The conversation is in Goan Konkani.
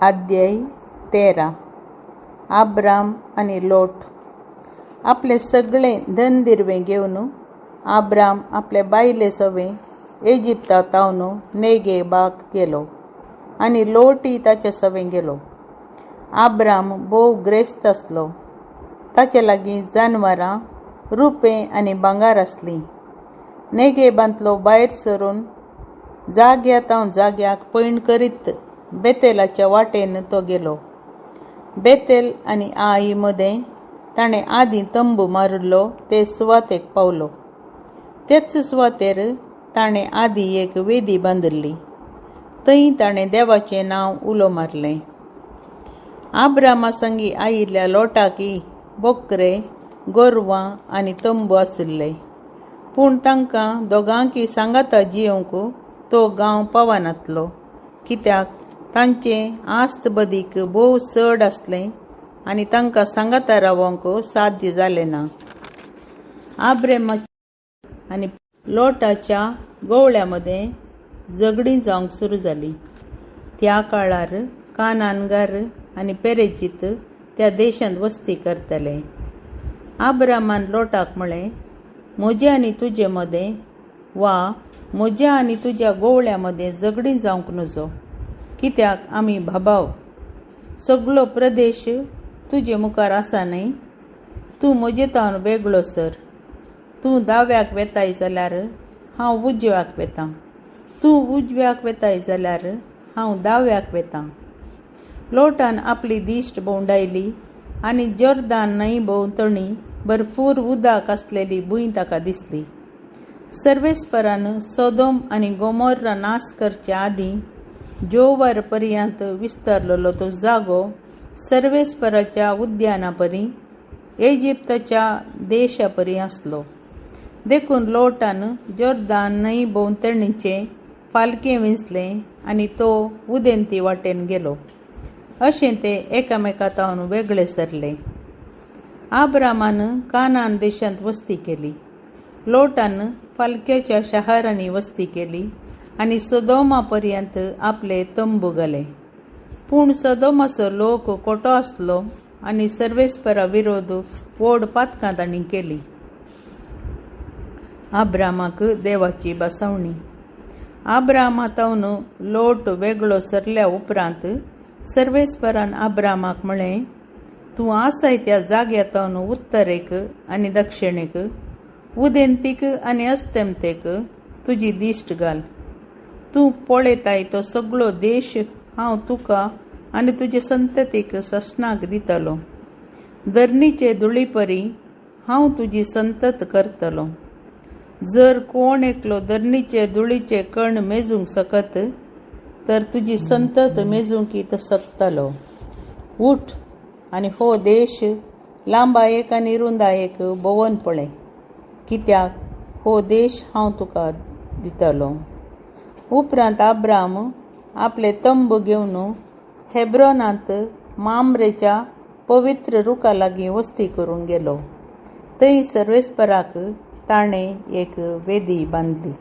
अध्याय 13. आब्राम आनी लोट. आपले सगळे धन दिरवें घेवन आब्राम आपले बायले सवें इजिप्ता तावन नेगेबाक गेलो आनी लोटय ताचे सवें गेलो. आब्राम भोव ग्रेस्त आसलो. ताचे लागीं जानवरां, रुपें आनी भांगर आसलीं. नेगेबांतलो भायर सरून जाग्या तावन जाग्याक पयण करीत बेतेलाच्या वाटेन तो गेलो. बेतेल आनी आई मदें ताणें आदीं तंबू मारिल्लो ते सुवातेक पावलो. तेच सुवातेर ताणें आदीं एक वेदी बांदिल्ली. थंय ताणें देवाचें नांव उलो मारलें. आब्रामा संगी आयिल्ल्या लोटाकी बोकरे, गोरवां आनी तंबू आशिल्ले, पूण तांकां दोगांकी सांगाता जियोवंक तो गांव पावनातलो, कित्याक तांचें आस्त बदीक भोव चड आसलें आनी तांकां सांगाता रावंक साध्य जालें ना. आब्रामा आनी लोटाच्या गवळ्या मदें झगडीं जावंक सुरू जालीं. त्या काळार कानानगार आनी पेरेजीत त्या देशांत वस्ती करतले. आब्रामान लोटाक म्हळें, म्हजें आनी तुजे मदें वा म्हज्या आनी तुज्या गवळ्या मदें झगडीं जावंक नजो, कित्याक आमी भाबाव. सगळो प्रदेश तुजे मुखार आसा न्हय? तूं म्हजे तावन वेगळो सर. तूं दाव्याक वेताय जाल्यार हांव उजव्याक वेतां, तूं उजव्याक वेताय जाल्यार हांव दाव्याक वेतां. लोटान आपली दिश्ट भोंवडायली आनी जोर्दान न्हंय भोंवतणी भरपूर उदक आसलेली भूंय ताका दिसली. सर्वेस्परान सोदोम आनी गोमोर्रा नाश करचे आदीं जोवर पर्यंत विस्तारलेलो तो जागो सर्वेस्पराच्या उद्याना परी इजिप्ताच्या देशा परी आसलो. देखून लोटान जोर्दान न्हंय भोंवतणीचें फालकें विंचलें आनी तो उदेंती वाटेन गेलो. अशें ते एकामेका तावन वेगळे सरले. आब्रामान कानान देशांत वस्ती केली. लोटान फालक्याच्या शहरांनी वस्ती केली आनी सदोमा पर्यंत आपले तंबू घाले. पूण सदोमाचो लोक खोटो आसलो आनी सर्वेस्परा विरोध व्हड पातकां तांणी केली. आब्रामाक देवाची बसवणी. आब्रामा तावन लोट वेगळो सरल्या उपरांत सर्वेस्परान आब्रामाक म्हळें, तूं आसाय त्या जाग्या तावन उत्तरेक आनी दक्षिणेक, उदेंतीक आनी अस्तमतेक तुजी दिश्ट घाल. तूं पळयताय तो सगळो देश हांव तुका आनी तुजे संततीक ससनाक दितलो. धरणीचे धुळीपरी हांव तुजी संतत करतलो. जर कोण एकलो धरणीचे धुळीचे कण मेजूंक शकत तर तुजी संतत मेजूंक शकतलो. उठ आनी हो देश लांबायेक आनी रुंदायेक भोंवन पळय, कित्याक हो देश हांव तुका दितलो. उपरांत आब्राम आपले तंबू घेवन हेब्रोनांत मामरेच्या पवित्र रुखा लागीं वस्ती करूंक गेलो. थंय सर्वेस्पराक ताणें एक वेदी बांदली.